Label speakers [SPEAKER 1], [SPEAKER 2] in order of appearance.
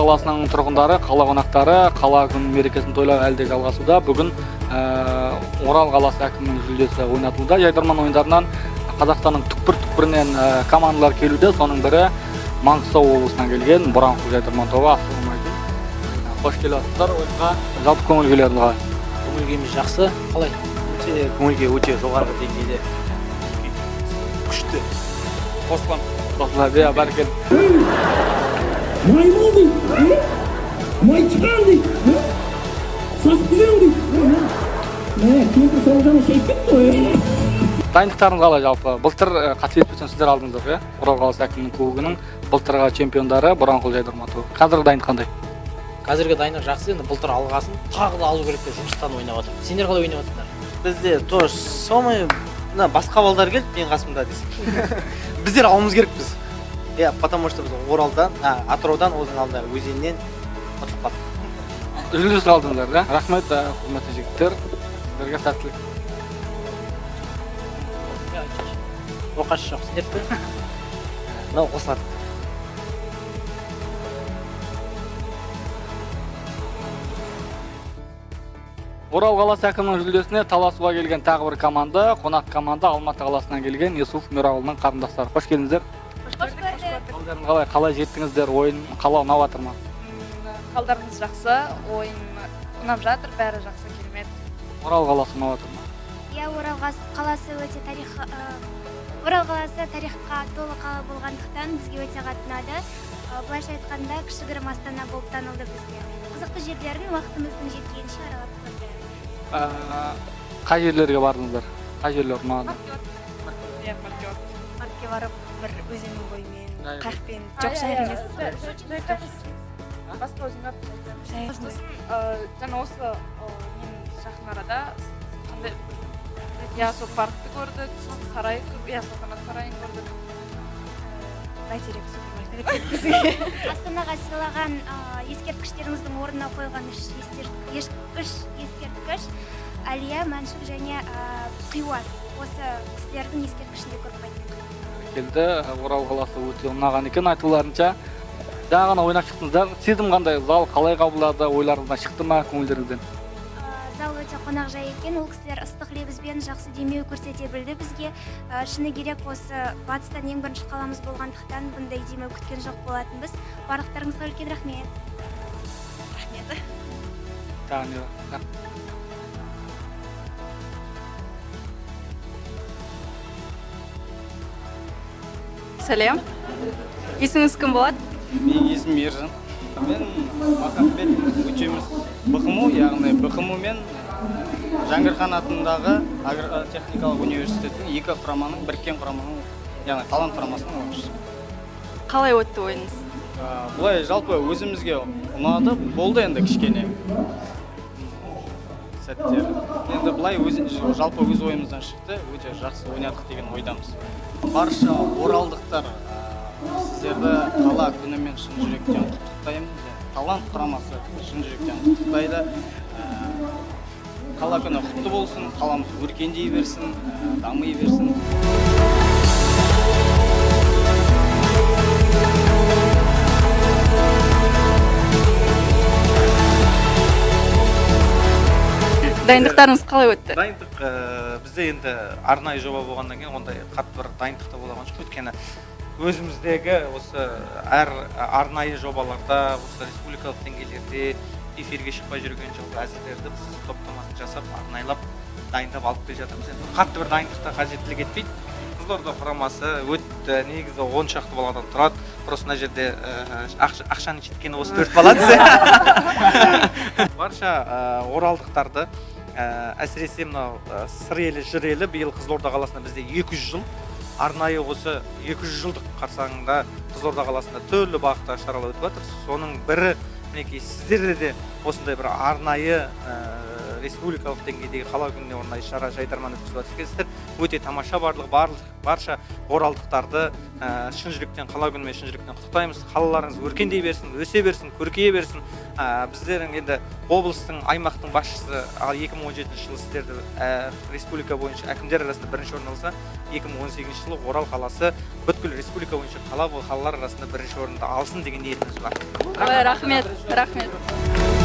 [SPEAKER 1] Қаласының тұрғындары, қала қонақтары, қала күн мерекесін тойлау әлі де жалғасуда. Бүгін Орал қаласы әкімінің жүлдесі ойнатылуда. Жайдарман ойындарынан Қазақстанның түкпір-түкпірінен командалар келуде. Соның бірі Маңғыстау облысынан келген Боранқұл жайдарман тобы. Ассалаумағалейкум. Қош келіп ойынға. Жалпы көңіл күйлеріңіз қалай?
[SPEAKER 2] Көңіл күйіміз жақсы. Қалай?
[SPEAKER 3] Өте көңіл күй өте жоғарғы деңгейде. Күшті.
[SPEAKER 1] Қосыламын. Қосыла, иә, бәрекелді.
[SPEAKER 4] Маймыл дейді, май тышқан дейді, сасық күзең дейді. Мә, кемпір сол жағына шайып кетті ғой.
[SPEAKER 1] Дайындықтарыңыз қалай жалпы? Былтыр, қателеспесем, сіздер алдыңыздар, иә? Орал қаласы әкімінің кубогының былтырғы чемпиондары Боранқұл жайдарман тобы. Қазіргі дайындық қандай?
[SPEAKER 2] Қазіргі дайындық жақсы. Енді былтыр алғасын тағы да алу керек деп жұмыстан ойнап жатыр. Сендер қалай ойнап жатсыңдар?
[SPEAKER 3] Бізде то же самое, мына басқа балдар келді менің қасымда десең. Біздер алуымыз керекпіз. Иә, потому что біз Оралдан, Атыраудан, оның алдында Өзеннен ұтылып қалдық.
[SPEAKER 1] Жүлдесіз қалдыңыздар, да? Рахмет, құрметті жігіттер. Сіздерге сәттілік.
[SPEAKER 2] Оқасы жоқ. Сендердікі?
[SPEAKER 3] Мынау қосылады.
[SPEAKER 1] Орал қаласы әкімінің жүлдесіне таласуға келген тағы бір команда, қонақ команда, Алматы қаласынан келген Юсуф Мирауылының қарындастары. Қош келдіңіздер.
[SPEAKER 5] Қош көрдік.
[SPEAKER 1] Қалдарыңыз қалай? Қалай жеттіңіздер? Ойын қала ұнап жатыр ма?
[SPEAKER 5] Қалдарымыз жақсы, ойын ұнап жатыр, бәрі жақсы, керемет.
[SPEAKER 1] Орал қаласы ұнап жатыр ма?
[SPEAKER 6] Иә, Орал қаласы өте тарих, Орал қаласы тарихқа толы қала болғандықтан бізге өте қатты ұнады. Былайша айтқанда, кішігірім астана болып танылды бізге. Қызықты жерлерін уақытымыздың жеткенше аралап көрдік.
[SPEAKER 1] Қай жерлерге бардыңыздар? Қай жерлер ұнады?
[SPEAKER 5] Иә, паркке бардық.
[SPEAKER 7] Паркке барып, бір өзеннің бойымен
[SPEAKER 1] Жайық.
[SPEAKER 7] қайықпен,
[SPEAKER 5] А,
[SPEAKER 7] жоқ,
[SPEAKER 5] иә,
[SPEAKER 7] жайық
[SPEAKER 5] иә,
[SPEAKER 7] емес.
[SPEAKER 5] Жайық емес. Басқа өзен бар,
[SPEAKER 7] Жайық.
[SPEAKER 5] Сосын жаңа осы ненің жақын арада қандай, иә, сол паркті көрдік, сосын сарай, иә, Салтанат сарайын көрдік.
[SPEAKER 7] Бәйтерек супермаркетіне бізге.
[SPEAKER 6] Астанаға сыйлаған ескерткіштеріңіздің орнына қойған үш ескерткіш: Әлия, Мәншүк және Қиуас. Осы кісілердің ескерткішін де көріп қайттық.
[SPEAKER 1] Келді. Орал қаласы өте ұнаған екен айтуларынша. Жаңа ғана ойнап шықтыңыздар. Сезім қандай? Зал қалай қабылдады? Ойларыңыздан шықты ма, көңілдеріңізден?
[SPEAKER 6] Зал өте қонақжай екен. Ол кісілер ыстық лебізбен жақсы демеу көрсете білді бізге. Шыны керек, осы батыстан ең бірінші қаламыз болғандықтан бұндай демеу күткен жоқ болатынбыз. Барлықтарыңызға үлкен рахмет.
[SPEAKER 7] Рахмет.
[SPEAKER 1] Тағы не бар?
[SPEAKER 5] Сәлем. Есіміңіз кім болады?
[SPEAKER 8] Менің есімім Ержан. Мен Махамбет Өтеміс БҚМУ, яғни БҚМУ мен Жәңгір хан атындағы агротехникалық университеттің екі құраманың, біріккен құраманың, яғни Талант құрамасының ойыншысы.
[SPEAKER 5] Қалай өтті ойыныңыз?
[SPEAKER 8] Былай жалпы өзімізге ұнады, болды енді кішкене сәттер. Енді былай жалпы өз ойымыздан шықты, өте жақсы ойнадық деген ойдамыз. Барша оралдықтар, сіздерді қала күнімен шын жүректен құттықтаймын. Және Талант құрамасы шын жүректен құттықтайды. Қала күні құтты болсын, қаламыз өркендей берсін, дами берсін.
[SPEAKER 5] Дайындықтарыңыз қалай өтті?
[SPEAKER 3] Дайындық бізде енді арнайы жоба болғаннан кейін ондай қатты бір дайындық та бола қойған жоқ. Өйткені өзіміздегі осы әр арнайы жобаларда, осы республикалық деңгейлерде эфирге шықпай жүрген жалпы әзілдерді біз топтамасын жасап, арнайлап дайындап алып келе жатырмыз. Енді қатты бір дайындықта қажеттілік етпейді. Қызылорда құрамасы өтті, негізі 10 шақты баладан тұрады. Просто мына жерде ақшаны жеткені осы 4 бала десе. Барша оралдықтарды, әсіресе мынау Сыр елі, Жыр елі, биыл Қызылорда қаласында бізде 200 жыл, арнайы осы 200 жылдық қарсаңында Қызылорда қаласында түрлі бағытта шаралар өтіп жатыр. Соның бірі мінекей сіздерде де осындай бір арнайы республикалық деңгейдегі қала күніне орай шара, жайдарман өткізіп жатыр екенсіздер. Өте тамаша. Барлық барлық барша оралдықтарды шын жүректен қала күнімен шын жүректен құттықтаймыз. Қалаларыңыз өркендей берсін, өсе берсін, көркейе берсін. Біздердің енді облыстың, аймақтың басшысы, ал 2017 жылы сіздерді республика бойынша әкімдер арасында бірінші орын алса, 2018 жылы Орал қаласы бүткіл республика бойынша қалалар арасында бірінші орынды алсын деген ниетіміз бар.
[SPEAKER 5] Ой, рахмет, рахмет.